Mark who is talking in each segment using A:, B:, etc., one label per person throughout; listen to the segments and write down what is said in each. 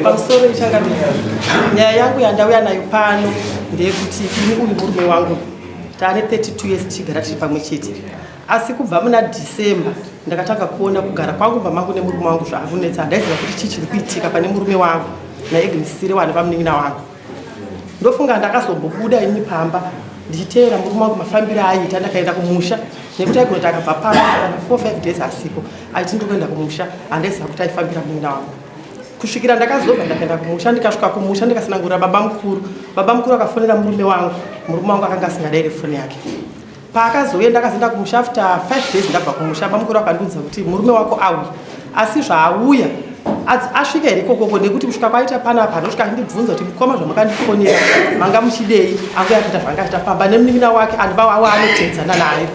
A: Pamusoro ichangamira, nyaya yangu yandauya nayo pano ndeyekuti ini uyu murume wangu taane 32 years tichigara tiri pamwe chete, asi kubva muna December ndakatanga kuona kugara kwangu mamangu nemurume wangu zvaakunetsa. Handaiziva kuti chii chiri kuitika pane murume wangu naEgnes Sirewani, vamunin'ina wangu. Ndofunga ndakazombobuda ini pamba ndichiteera murume wangu mafambiro aiita. Ndakaenda kumusha nekuti aigona kuti akabva pamba kana 4 5 days asipo, aiti ndikuenda kumusha. Handaiziva kuti aifambira munin'ina wangu kusvikira ndakazobva ndakaenda kumusha. Ndikasvika kumusha, ndikasanangurira baba mukuru. Baba mukuru akafonera murume wangu. Murume wangu akanga asingadairi foni yake. Paakazouya, ndakazoenda kumusha after 5 days ndabva kumusha. Bamukuru akandiudza kuti murume wako auya, asi zvaauya asvika here ikokoko, nekuti kusvika kwaita panapa anosvika achindibvunza kuti, "Mukoma, zvamakandifonera manga muchidei?" Anguya kuita zvanga achiita pamba nemunin'ina wake andivawawa anotedzana naye,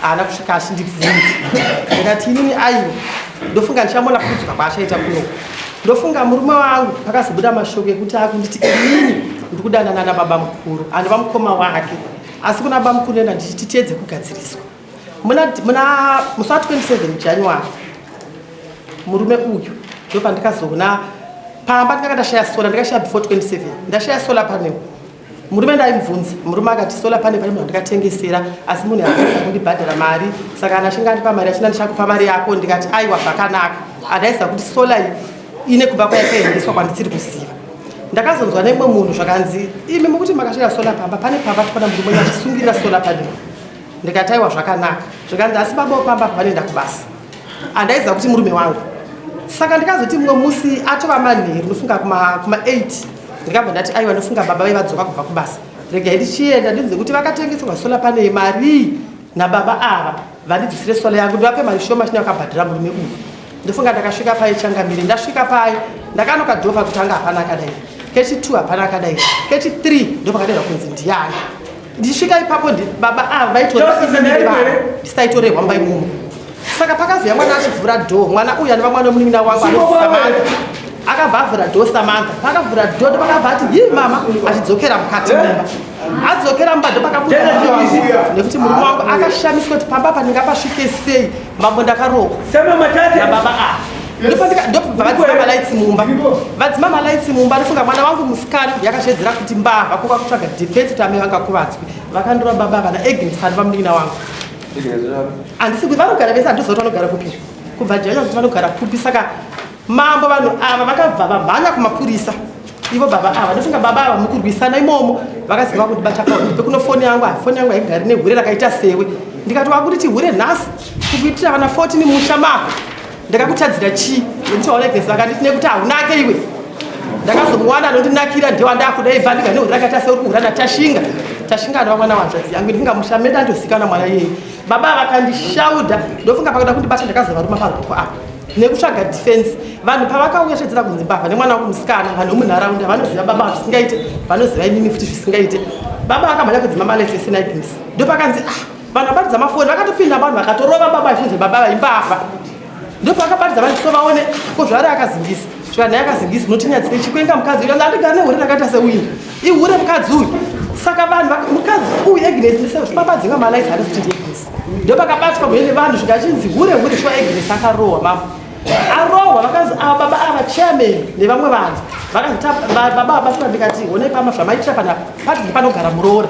A: haana kusvika achindibvunza. Ndikati inini aiwa, ndofunga ndichamona kudzoka kwaachaita kunoko. Ndofunga murume wangu pakazobuda mashoko ekuti akunditi inini ndikudanana nababa mukuru andiva mukoma wake, asi kuna baba mukuru nenda ndichiti tiedze kugadziriswa. Muna musi wa27 January murume uyu ndopandikazoona pamba ndikanga ndashaya solar. Ndikashaya before 27, ndashaya solar panel. Murume ndaimubvunza, murume akati solar panel pane munhu andikatengesera, asi munhu akasa kundibhadhara mari, saka kana achinge andipa mari achina ndichakupa mari yako. Ndikati aiwa, zvakanaka. Handaiziva kuti solar iyi ine kumba kwayakaendeswa kwandisiri kuziva. Ndakazonzwa nemumwe munhu zvakanzi, "Imi mukuti makashaya solar pamba, pane pamba tikuona murume wenyu achisungirira solar panel." Ndikati aiwa, zvakanaka. Zvikanzi asi baba wepamba pavanoenda kubasa. Handaiziva kuti murume wangu. Saka ndikazoti mumwe musi atova manheru, ndofunga kuma 8, ndikabva ndati aiwa, ndofunga baba vai vadzoka kubva kubasa, regai ndichienda ndinze kuti vakatengeserwa solar panel marii nababa ava, vandidzisire solar yangu, ndivape mari shoma chine vakabhadhira murume uyu. Ndofunga ndakasvika pai, changamire. Ndasvika pai, ndakanoka door pakutanga, hapana akadai. Kechi2 hapana akadai. Kechi3 ndopakadairwa kunzi ndiani. Ndichisvika ipapo, baba ava vaitora ndisaitorerwa mumba imomo. Saka pakazoya mwana achivhura door. Mwana uyu anova mwana wemunin'ina wangu anonzi Samantha. Akabva avhura door Samantha. Paakavhura door, ndopakabva ati, "Hi mama," achidzokera mukati mumba. Adzokera mumba, ndopakabuda murume wangu, nekuti murume wangu akashamiswa kuti pamba apa ndingapasvike sei. Mambo, ndakarohwa nababa ava. Ndobva vadzima malights mumba, vadzima malights mumba. Ndofunga mwana wangu musikana yakashedzera kuti mbavha, kuka kutsvaga defense kuti amai vangakuvadzwe. Vakandora baba vana Agnes anova munin'ina wangu. Handisi kuti vanogara vese, handiziva kuti vanogara kupi, kubva janya kuti vanogara kupi. Saka mambo, vanhu ava vakabva vamhanya kumapurisa ivo baba ava. Ndofunga baba ava mukurwisana imomo vakaziva kundibata paundipe kuno foni yangu. Foni yangu haigari nehure rakaita sewe. Ndikati wakuriti hure nhasi, kukuitira vana 14 musha mako, ndakakutadzira chii? Nekuti waona Agnes vakanditi nekuti haunake iwe. Ndakazomuwana anondinakira, ndewandakuda ibva ndiga nehure rakaita seuri kuhura naTashinga. Tashinga anova mwana wanzvadzi yangu. Ndifunga musha medu andozikanwa mwana iyeye. Baba vakandishaudha. Ndofunga pakuda kundibata, ndakazovaruma paruoko apa nekutsvaga defense. Vanhu pavakauya shedzera kunzi mbavha nemwana wangu musikana, vanhu vemunharaunda vanoziva baba zvisingaite, vanoziva inini futi zvisingaite. Baba vakamhanya kudzima malights ese naAgnes. Ndopakanzi, ah, vanhu vabatidza mafoni, vakatopinda vanhu vakatorova baba vachinzi baba vaimbavha. Ndopakabatidza vanhu so vaone ko zvari akazingisa svika naye akazingisa unotinyadzire chikwenga mukadzi uyu andigara nehure rakaita seuyu, ihure mukadzi uyu. Saka vanhu mukadzi uyu Agnes pabadzinga malights haana kuti ndiAgnes. Ndopakabatwa mune nevanhu zvikachinzi hure hure. Shuwa Agnes akarohwa mama, arohwa. Vakanzi ava baba ava, chairman nevamwe vanhu vakanzi baba vabatwa. Ndikati honai pama zvamaitira panapa pati panogara muroora,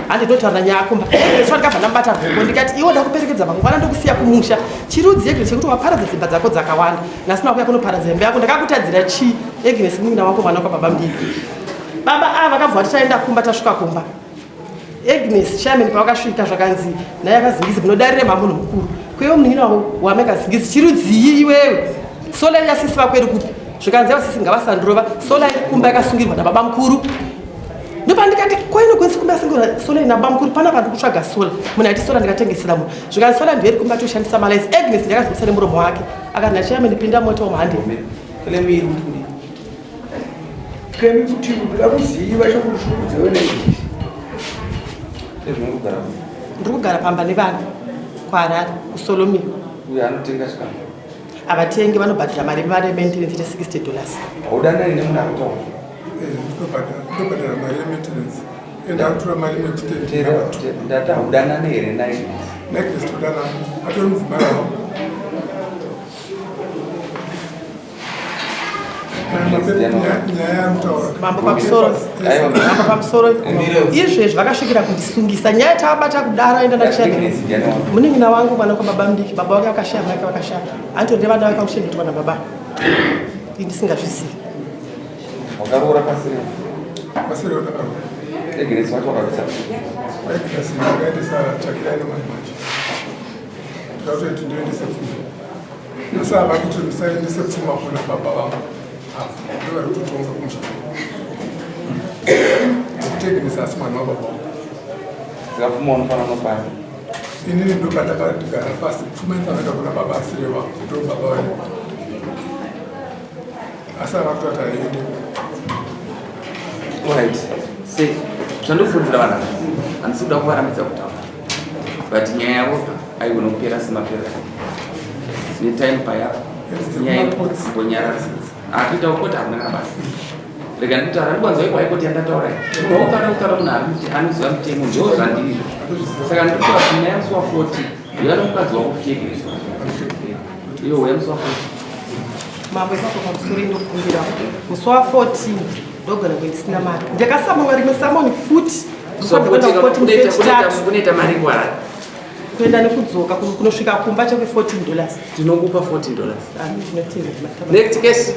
A: handinotaura nyaya kumba. Agnes ndikabva ndamubata ruoko, ndikati iwe ndakuperekedza mangwana, ndokusiya kumusha. Chirudzi Agnes chekuti waparadza dzimba dzako dzakawanda, nhasi makuya kunoparadza imba yako, ndakakutadzira chii? Agnes munin'ina wako, mwana wako, baba mudiki. Baba ava vakabva vati taenda kumba. Tasvika kumba, Agnes, chairman pavakasvika zvakanzi naye akazingisi munodarire mamunhu mukuru kweiwe munin'ina wavo wamekazingisi chirudzii iwewe? Solar yasisi vako iri kupi? Zvikanzi avasisi ngavasandurova, solar iri kumba yakasungirwa nababa mukuru. Ndopandikati koinogwesi kumba yasungirwa solar nababa mukuru? Pana pandu kutsvaga solar, munhu aiti solar ndikatengesera munhu. Zvikanzi solar ndiyo iri kumba, toshandisa malights. Agnes ndakazivisa nemuromo wake, akati nachairman, "Pinda mota umuhande."
B: Kemi kuti uda kuziva chokushurudza wene.
A: Ndiri kugara pamba nevana kuHarare, kuSolomia.
C: Uyo anotenga chikamu?
A: Havatengi, vanobhadhara mari, mari yemaintenance ite $60.
C: Haudanani nemunhu arikutaura?
D: Ndobhadhara mari yemaintenance and akutora mari nekustand.
C: Ndati haudanani here naye?
D: NaAgnes todanana, atori mudzimai wangu.
A: Mambo pamusoro, mambo pamusoro. Izvezvi vakasvikira kundisungisa. Nyaya tavabata kudaro aenda nachairman. Munin'ina wangu mwana kwababa mudiki, baba vake vakashaya, mai vake vakashaya. Anotode vana vake vakuchengetwa nababa. Ini ndisingazvizivi.
C: Wakaroora pasiri?
D: Pasiri ndakaroora.
C: Egresi wacho wakabvisa.
D: Egresi ndakaendesa tsvakirai nemai manje. Ndakatoti ndoendese pfuma. Asi ava kuti musaendese pfuma kuna baba vangu. Ava ndovari kutotonga kumusha. Ndikutegenesa asi mwana wababa vangu.
C: Saka pfuma unofanira kunopasa.
D: Inini ndopandakagara pasi pfuma inofanira kuna baba asiri vangu ndo baba vangu. Asi ava kutoti haiende.
C: Alright. Se zvandikufundzira vanhu ava handisi kuda kuvarambidza kutaura but nyaya yavo haigona kupera semapera netime paya nyaya mbonyarara akuita kukoti hakuna kana basa rega ndikutaura ndikwanzwa iko haikoti yandataura iyi unoukana kutaura munhu anoziva mutemo ndo zvandiri saka ndikutaura kuti nyaya musi wa 40 uya nomukadzi wako kuchekereswa iyo uya musi wa 40.
A: Mambo, ipapo pamusoro inokumbira musi wa 14 ndogona kunge ndisina mari. Ndakasamonwa rimwe samoni futi.
C: Musi wa 14 kunoita mari kwara?
A: Kuenda nekudzoka kunosvika kumba chekwe $14.
C: Tinokupa $14.
A: Ah, ndinotenda.
C: Next case.